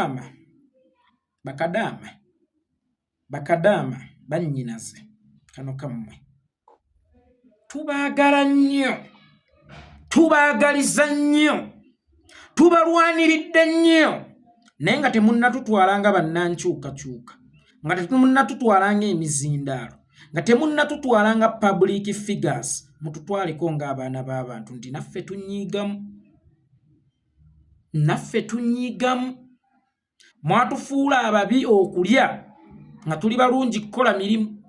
Bakadaama, bakadaama, bakadaama, bannyinaze, kano kammwe. Tubaagala nnyo, tubaagaliza nnyo, tubalwaniridde nnyo, naye nga temunnatutwala nga bannankyukakyuka, nga temunnatutwala ng'emizindaalo, nga temunnatutwala nga public figures. Mututwaleko ng'abaana b'abantu nti naffe tunyiigamu, naffe tunyiigamu. Mwatufuula ababi okulya nga tuli balungi kukola mirimu.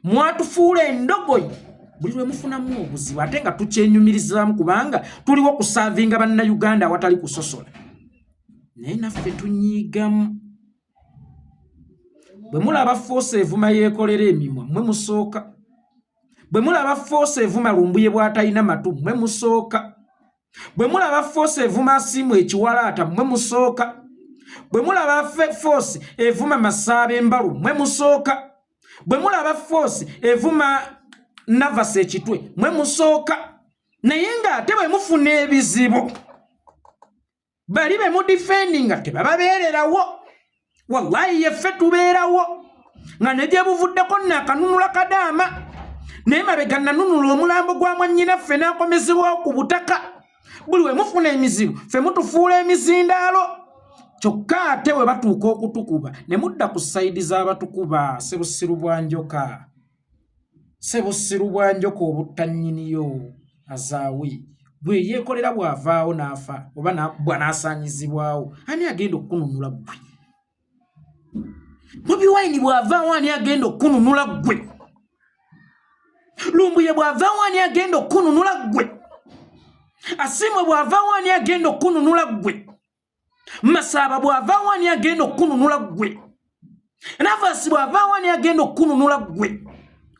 Mwatufuula endogoyi buli lwe mufunamu obuzibu, ate nga tukyenyumirizaamu kubanga tuliwo kusaavinga Bannayuganda awatali kusosola. Naye naffe tunyiigamu. Bwe mulaba force evuma Yeekolera emimwa, mmwe musooka. Bwe mulaba force evuma Lumbuye bw'atalina matu, mmwe musooka. Bwe mulaba force evuma Asiimu ekiwalaata, mmwe musooka. Bwe mulaba force evuma Masaaba embalu, mmwe musooka. Bwe mulaba force evuma Navasa ekitwe, mmwe musooka. Naye ng'ate bwe mufuna ebizibu, bali be mudifendinga tebababeererawo. Wallahi yeffe tubeerawo nga ne gye buvuddeko naakanunula kadaama, naye mabega nanunula omulambo gwa mwannyinaffe n'akomezebwawo ku butaka. Buli we mufuna emizibu, ffe mutufuula emizindaalo, kyokka ate we batuuka okutukuba ne mudda ku side z'abatukuba. Sebusiru bwa njoka, sebusiru bwa njoka obutta nnyiniyo. Azaawe bwe yeekolera bw'avaawo n'afa oba bwa n'asaanyizibwawo, ani agenda okukununula ggwe? Bobi Wine bw'avaawo, ani agenda okukununula ggwe? Lumbuye bw'avaawo, ani agenda okukununula ggwe? Asiimwe bw'avaawo, ani agenda okukununula ggwe? Masaaba bw'avaawo, ani agenda okukununula ggwe? Navasi bw'avaawo, ani agenda okukununula ggwe?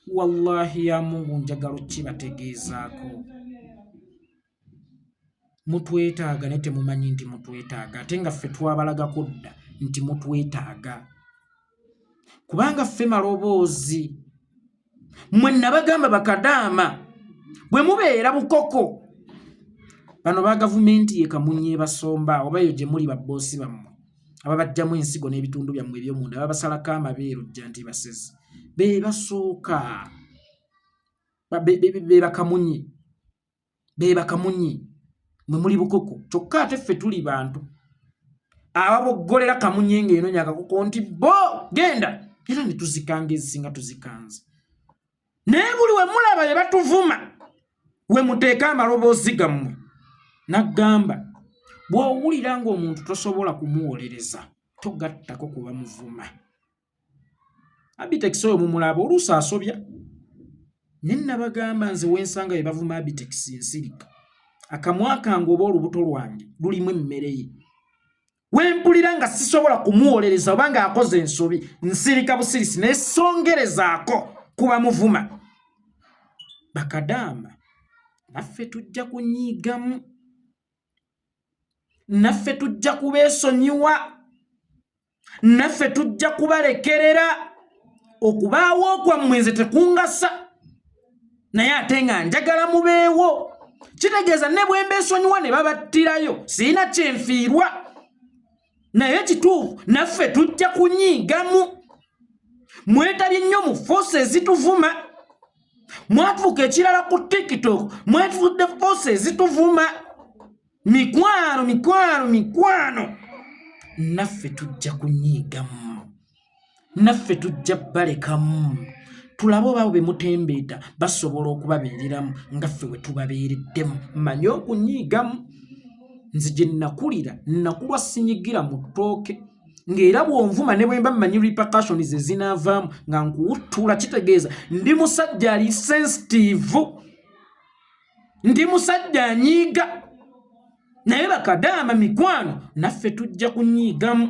Wallahi ya Mungu, njagala okkibategeezaako, mutwetaaga naye temumanyi nti mutwetaaga, ate nga ffe twabalagako dda nti mutwetaaga, kubanga ffe maloboozi. Mwe nabagamba bakadaama, bwe mubeera bukoko, bano ba gavumenti ye Kamunye basomba oba eyo gye muli babboosi bammwe ababajjamu ensigo n'ebitundu byammwe eby'omunda, babasalako amabeere ojja nti basezi be basooka, be bakamunye, be bakamunye. Mwe muli bukoko, kyokka ate ffe tuli bantu ababoggolera kamunye ng'enoonya akakoko nti bo genda, era ne tuzikanga ezisinga tuzikanze. Naye buli we mulaba be batuvuma, we muteeka amaloboozi gammwe. Naggamba, bw'owulira ng'omuntu tosobola kumuwolereza, togattako kuba muvuma. Abitex oyo mumulaba oluusi asobya, naye nabagamba nze wensanga be bavuma Abitex nsirika. Akamwa kange oba olubuto lwange lulimu emmere ye. Wempulira nga sisobola kumuwolereza oba ng'akoze ensobi, nsirika busirisi, naye songerezaako kuba muvuma. Bakadaama, naffe tujja kunyiigamu, naffe tujja kubeesonyiwa, naffe tujja kubalekerera. Okubaawo kwammwe nze tekungasa, naye ate nga njagala mubeewo. Kitegeeza ne bwe mbeesonyiwa ne babattirayo, sirina kyenfiirwa. Naye kituufu, naffe tujja kunyiigamu. Mwetabye nnyo mu force ezituvuma, mwatuuka ekirala ku TikTok, mwetudde force ezituvuma. Mikwano, mikwano, mikwano, naffe tujja kunyiigamu, naffe tujja balekamu tulabe oba be mutembeeta basobola okubabeereramu nga ffe bwe tubabeereddemu. Mmanyi okunyiigamu. Nze gye nakulira, nakulwa sinyigira mu ttooke, ng'era bw'onvuma ne bwe mba mmanyi repercussions ezinaavaamu nga nkuwuttula. Kitegeeza ndi musajja ali sensitive, ndi musajja anyiiga. Naye bakadaama mikwano, naffe tujja kunyiigamu.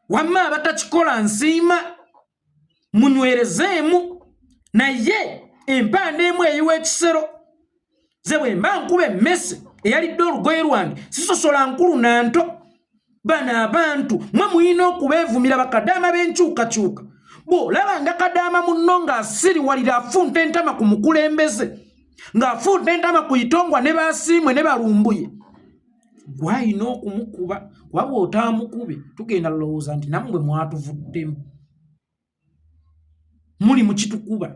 Wamma abatakikola nsiima, munywerezeemu, naye empanda emu eyiwa ekisero. Ze bwe mba nkuba emmese eyalidde olugoye lwange, sisosola nkulu na nto. Bano abantu mwe mulina okubeevumira, bakadaama b'enkyukakyuka. Bw'olaba nga kadaama munno ng'asiriwalira, afunta entama ku mukulembeze, ng'afunta entama ku Itongwa ne Basiimwe ne Balumbuye, Gwalina okumukuba, kuba bw'otaamukube tugenda lowooza nti nammwe mwatuvuddemu, muli mukitukuba,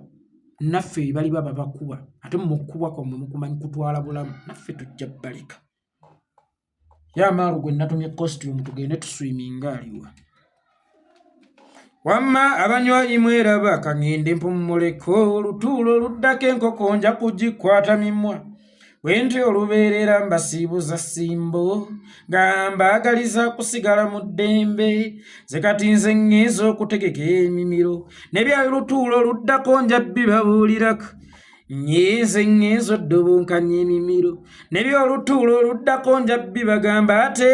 naffe baliba babakuba, ate mukubwa kwammwe mukumanyi kutwala bulamu, naffe tujja baleka. Yamaalu gwe natumye costume tugende tuswiminga aliwa? Wamma abanywanyi mweraba, kaŋŋende mpummuleko. Olutuulo oluddako enkoko nja kugikwata mimwa. Bwe nti olubeerera mbasiibuza ssimbo, nga mbaagaliza kusigala mu ddembe. Nze kati nze ŋŋenza okutegeka emimiro, n'ebyolutuulo oluddako nja bibabuulirako. Nyize ŋŋenza oddubunkanya emimiro, n'ebyolutuulo oluddako nja bibagamba. Ate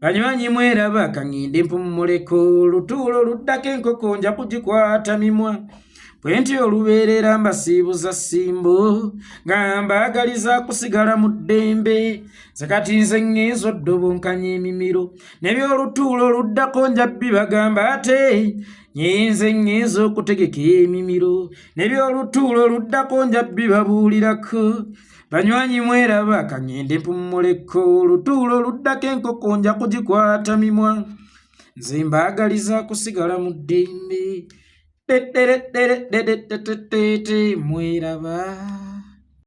banywanyi mweraba, kaŋŋende mpummuleko. Olutuulo oluddako enkoko nja kugikwata mimwa. Bwe nti olubeerera mbasiibuza ssimbo, nga mbaagaliza kusigala mu ddembe. Nze kati nze ŋŋenza oddubunkanya emimiro, n'ebyolutuulo oluddako nja bibagamba. Ate nyinze ŋŋenza okutegeka emimiro, n'ebyolutuulo oluddako nja bibabuulirako. Banywanyi mweraba, kaŋŋende mpummuleko. Olutuulo oluddako enkoko nja kugikwata mimwa. Nze mbaagaliza kusigala mu ddembe. Mweraba.